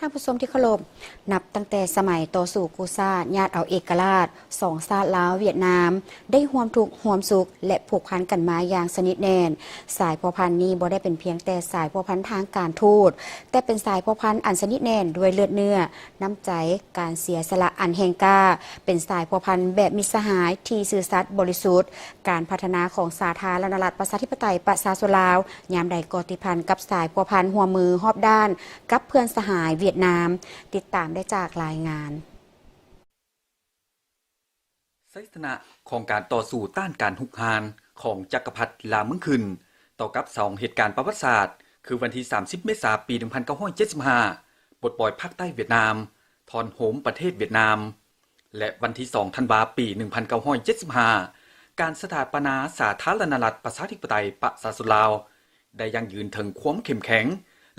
ທ່ານຜູ້ຊົມທີ່ເຄົາລົບ, ນັບຕັ້ງແຕ່ສະໄໝຕໍ່ສູ້ກູ້ຊາດຍາດເອົາເອກະລາດສອງຊາດລາວ-ຫວຽດນາມ ໄດ້ຮ່ວມທຸກຮ່ວມສຸກ ແລະ ຜູກພັນກັນມາຢ່າງສະໜິດແໜ້ນ, ສາຍພົວພັນນີ້ບໍ່ໄດ້ເປັນພຽງແຕ່ສາຍພົວພັນທາງການທູດ, ແຕ່ເປັນສາຍພົວພັນອັນສະໜິດແໜ້ນດ້ວຍເລືອດເນື້ອ, ນ້ຳໃຈ, ການເສຍສະຫຼະອັນແຮງກ້າ, ເປັນສາຍພົວພັນແບບມິດສະຫາຍທີ່ຊື່ສັດບໍລິສຸດ. ການພັດທະນາຂອງສາທາລະນະລັດປະຊາທິປະໄຕປະຊາຊົນລາວ ຍາມໃດກໍຕິດພັນກັບສາຍພົວພັນຮ່ວມມືຮອບດ້ານກັບເພື່ອນສະຫາຍຫວຽດນາມ. ຕິດຕາມໄດ້ຈາກລາຍງານ. ໄຊຊະນະຂອງການຕໍ່ສູ້ຕ້ານການຮຸກຮານຂອງຈັກກະພັດລ່າເມືອງຂຶ້ນ ຕໍ່ກັບສອງເຫດການປະຫວັດສາດ ຄືວັນທີສາມສິບ ເມສາ ປີໜຶ່ງພັນເກົ້າຮ້ອຍເຈັດສິບຫ້າ ປົດປ່ອຍພາກໃຕ້ຫວຽດນາມ, ຖອນໂຮມປະເທດຫວຽດນາມ ແລະ ວັນທີສອງ ທັນວາ ປີໜຶ່ງພັນເກົ້າຮ້ອຍເຈັດສິບຫ້າ ການສະຖາປະນາສາທາລະນະລັດປະຊາທິປະໄຕປະຊາຊົນລາວ ໄດ້ຢັ້ງຢືນເຖິງຄວາມເຂັ້ມແຂງ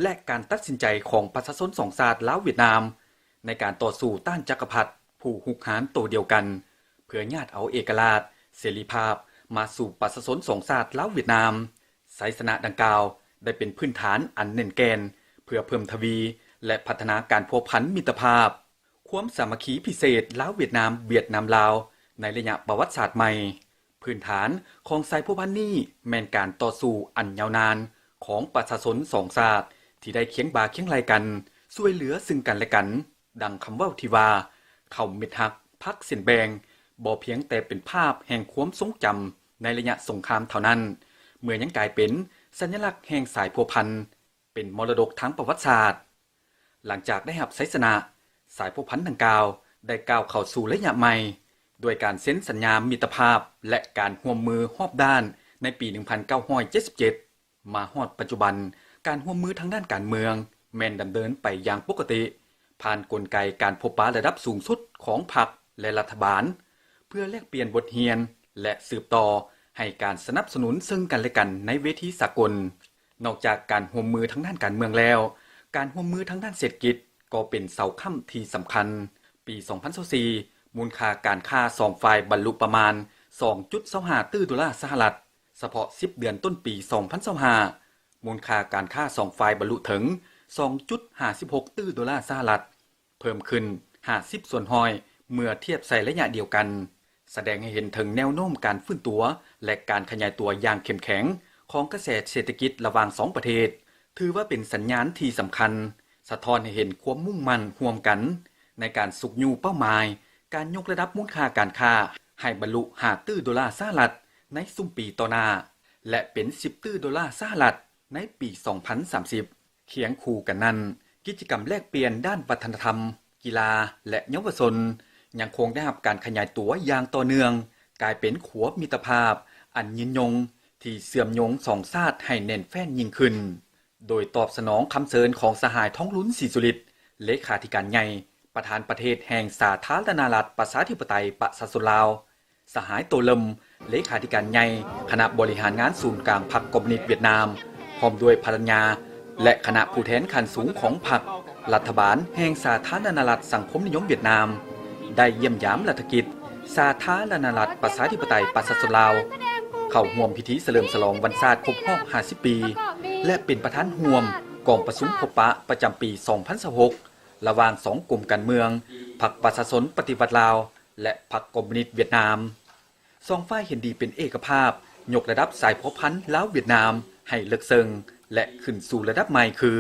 ແລະ ການຕັດສິນໃຈຂອງປະຊາຊົນສອງຊາດລາວ-ຫວຽດນາມ ໃນການຕໍ່ສູ້ຕ້ານຈັກກະພັດຜູ້ຮຸກຮານໂຕດຽວກັນ ເພື່ອຍາດເອົາເອກະລາດ, ເສລີພາບມາສູ່ປະຊາຊົນສອງຊາດລາວ-ຫວຽດນາມ. ໄຊຊະນະດັ່ງກ່າວໄດ້ເປັນພື້ນຖານອັນແໜ້ນແກ່ນ ເພື່ອເພີ່ມທະວີ ແລະ ພັດທະນາການພົວພັນມິດຕະພາບ, ຄວາມສາມັກຄີພິເສດລາວ-ຫວຽດນາມ, ຫວຽດນາມ-ລາວ ໃນໄລຍະປະຫວັດສາດໃໝ່. ພື້ນຖານຂອງສາຍພົວພັນນີ້ແມ່ນການຕໍ່ສູ້ອັນຍາວນານຂອງປະຊາຊົນສອງຊາດ ທີ່ໄດ້ຄຽງບ່າຄຽງໄຫຼ່ກັນ, ຊ່ວຍເຫຼືອຊຶ່ງກັນແລະກັນ, ດັ່ງຄຳເວົ້າທີ່ວ່າ ເຂົ້າເມັດຫັກ ຜັກເສັ້ນແບ່ງ ບໍ່ພຽງແຕ່ເປັນພາບແຫ່ງຄວາມຊົງຈຳໃນໄລຍະສົງຄາມເທົ່ານັ້ນ, ເມື່ອຍັງກາຍເປັນສັນຍະລັກແຫ່ງສາຍພົວພັນ, ເປັນມໍລະດົກທາງປະຫວັດສາດ. ຫຼັງຈາກໄດ້ຮັບໄຊຊະນະ, ສາຍພົວພັນດັ່ງກ່າວໄດ້ກ້າວເຂົ້າສູ່ໄລຍະໃໝ່ ດ້ວຍການເຊັນສັນຍາມິດຕະພາບ ແລະ ການຮ່ວມມືຮອບດ້ານໃນປີໜຶ່ງພັນເກົ້າຮ້ອຍເຈັດສິບເຈັດ. ມາຮອດປັດຈຸບັນ, ການຮ່ວມມືທາງດ້ານການເມືອງແມ່ນດຳເນີນໄປຢ່າງປົກກະຕິ, ຜ່ານກົນໄກການພົບປະລະດັບສູງສຸດຂອງພັກ ແລະ ລັດຖະບານ, ເພື່ອແລກປ່ຽນບົດຮຽນ ແລະ ສືບຕໍ່ໃຫ້ການສະໜັບສະໜູນເຊິ່ງກັນແລະກັນໃນເວທີສາກົນ. ນອກຈາກການຮ່ວມມືທາງດ້ານການເມືອງແລ້ວ, ການຮ່ວມມືທາງດ້ານເສດຖະກິດກໍເປັນເສົາຄ້ຳທີ່ສຳຄັນ. ປີສອງພັນຊາວສີ່ ມູນຄ່າການຄ້າສອງຝ່າຍບັນລຸປະມານສອງຈຸດຊາວຫ້າຕື້ໂດລາສະຫະລັດ, ສະເພາະສິບເດືອນຕົ້ນປີສອງພັນຊາວຫ້າ ມູນຄ່າການຄ້າສອງຝ່າຍບັນລຸເຖິງສອງຈຸດຫ້າສິບຫົກຕື້ໂດລາສະຫະລັດ, ເພີ່ມຂຶ້ນຫ້າສິບສ່ວນຮ້ອຍເມື່ອທຽບໃສ່ໄລຍະດຽວກັນ, ສະແດງໃຫ້ເຫັນເຖິງແນວໂນ້ມການຟື້ນຕົວ ແລະ ການຂະຫຍາຍຕົວຢ່າງເຂັ້ມແຂງຂອງກະແສເສດຖະກິດລະຫວ່າງສອງປະເທດ, ຖືວ່າເປັນສັນຍານທີ່ສຳຄັນ ສະທ້ອນໃຫ້ເຫັນຄວາມມຸ່ງໝັ້ນຮ່ວມກັນໃນການຊຸກຍູ້ເປົ້າໝາຍການຍົກລະດັບມູນຄ່າການຄ້າໃຫ້ບັນລຸຫ້າຕື້ໂດລາສະຫະລັດໃນຊຸມປີຕໍ່ໜ້າ ແລະ ເປັນສິບຕື້ໂດລາສະຫະລັດໃນປີສອງພັນສາມສິບ. ຄຽງຄູ່ກັນນັ້ນ, ກິດຈະກຳແລກປ່ຽນດ້ານວັດທະນະທຳ, ກິລາ ແລະ ເຍົາວະຊົນ ຍັງຄົງໄດ້ຮັບການຂະຫຍາຍຕົວຢ່າງຕໍ່ເນື່ອງ, ກາຍເປັນຂົວມິດຕະພາບອັນຍືນຍົງທີ່ເຊື່ອມໂຍງສອງຊາດໃຫ້ແໜ້ນແຟ້ນຍິ່ງຂຶ້ນ. ໂດຍຕອບສະໜອງຄຳເຊີນຂອງສະຫາຍ ທອງລຸນ ສີສຸລິດ ເລຂາທິການໃຫຍ່ ປະທານປະເທດແຫ່ງສາທາລະນະລັດປະຊາທິປະໄຕປະຊາຊົນລາວ, ສະຫາຍ ໂຕເລິມ ເລຂາທິການໃຫຍ່ຄະນະບໍລິຫານງານສູນກາງພັກຄອມມູນິດຫວຽດນາມ ພ້ອມດ້ວຍພັນລະຍາ ແລະ ຄະນະຜູ້ແທນຂັ້ນສູງຂອງພັກ, ລັດຖະບານແຫ່ງສາທາລະນະລັດສັງຄົມນິຍົມຫວຽດນາມ ໄດ້ຢ້ຽມຢາມລັດຖະກິດ ສາທາລະນະລັດປະຊາທິປະໄຕປະຊາຊົນລາວ, ເຂົ້າຮ່ວມພິທີສະເຫຼີມສະຫຼອງວັນຊາດຄົບຮອບຫ້າສິບປີ ແລະ ເປັນປະທານຮ່ວມກອງປະຊຸມພົບປະປະຈຳປີສອງພັນຊາວຫົກ ລະຫວ່າງສອງກົມການເມືອງ, ພັກປະຊາຊົນປະຕິວັດລາວ ແລະ ພັກຄອມມູນິດຫວຽດນາມ. ສອງຝ່າຍເຫັນດີເປັນເອກະພາບ ຍົກລະດັບສາຍພົວພັນລາວ-ຫວຽດນາມໃຫ້ເລິກເຊິ່ງ ແລະ ຂຶ້ນສູ່ລະດັບໃໝ່ ຄື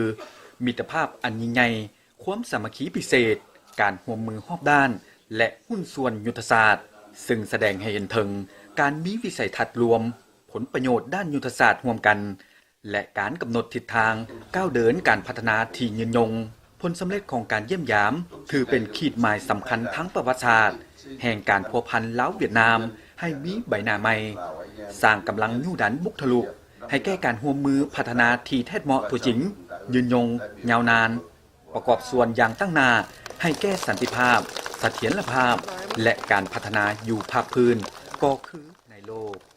ມິດຕະພາບອັນຍິ່ງໃຫຍ່, ຄວາມສາມັກຄີພິເສດ, ການຮ່ວມມືຮອບດ້ານ ແລະ ຫຸ້ນສ່ວນຍຸດທະສາດ, ຊຶ່ງສະແດງໃຫ້ເຫັນເຖິງການມີວິໄສທັດລວມ, ຜົນປະໂຫຍດດ້ານຍຸດທະສາດຮ່ວມກັນ ແລະ ການກຳນົດທິດທາງກ້າວເດີນການພັດທະນາທີ່ຍືນຍົງ. ຜົນສຳເລັດຂອງການຢ້ຽມຢາມຖືເປັນຂີດໝາຍສຳຄັນທາງປະຫວັດສາດແຫ່ງການພົວພັນລາວ-ຫວຽດນາມໃຫ້ມີໃບໜ້າໃໝ່, ສ້າງກຳລັງຍູ້ດັນບຸກທະລຸໃຫ້ແກ່ການຮ່ວມມືພັດທະນາທີ່ແທດເໝາະຕົວຈິງ, ຍືນຍົງ, ຍາວນານ, ປະກອບສ່ວນຢ່າງຕັ້ງໜ້າໃຫ້ແກ່ສັນຕິພາບ, ສະຖຽນລະພາບ ແລະ ການພັດທະນາຢູ່ພາກພື້ນກໍຄືໃນໂລກ.